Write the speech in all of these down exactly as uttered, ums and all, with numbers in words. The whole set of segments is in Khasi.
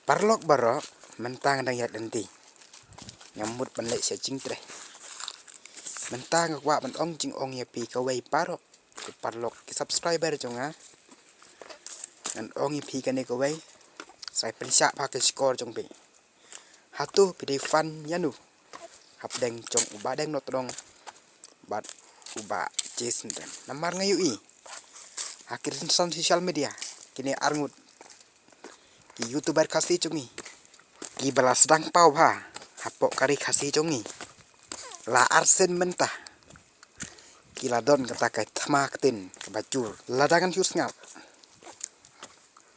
Paralok baroh, mynta nga dang ïaid lynti. Nga mut ban leit sha jingtrei. Mynta nga kwah ban ong jingong ïa phi kawei baroh, ki paralok, ki subscriber jong nga. Ngan ong ïa phi kane kawei, sa ai pynshah bha ka shkor jong phi. Hato phi dei fan ïa no hapdeng jong u Bah Deng Notdong bad u Bah Jason Rem? Namar nga ïohi ha ki rynsan social media, kine arngut ki YouTuber Khasi jong ngi, kiba la sdang paw bha hapoh ka ri Khasi jong ngi, la arsien mynta ki la don kata ka thma ktien kaba jur. Lada ngan shu sngap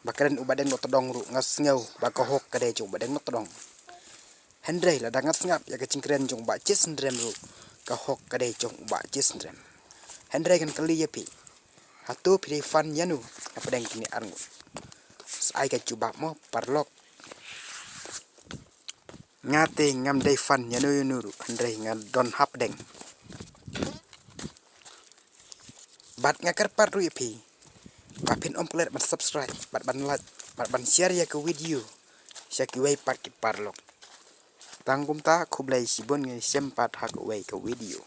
ba kren u Bah Deng Notdong ruh nga sngew ba ka hok ka dei jong u Bah Deng Notdong. Hynrei lada ngan sngap ïa ka jingkren jong u Bah Jason Rem ruh, ka hok ka dei jong u Bah Jason Rem. Hynrei ngan kylli ïa phi, hato phi dei fan ïa no hapdeng kine arngut? Sa ai ka jubab mo paralok. Nga te ngam dei fan ïa no ïa no ruh, hynrei nga don hapdeng. Bad nga kyrpad ruh ïa phi ba phin ym klet ban subscribe bad ban like bad ban share ïa ka video sha kiwei pat ki paralok. Tang kumta, khublei shibun, ngin ïashem pat ha kawei ka video.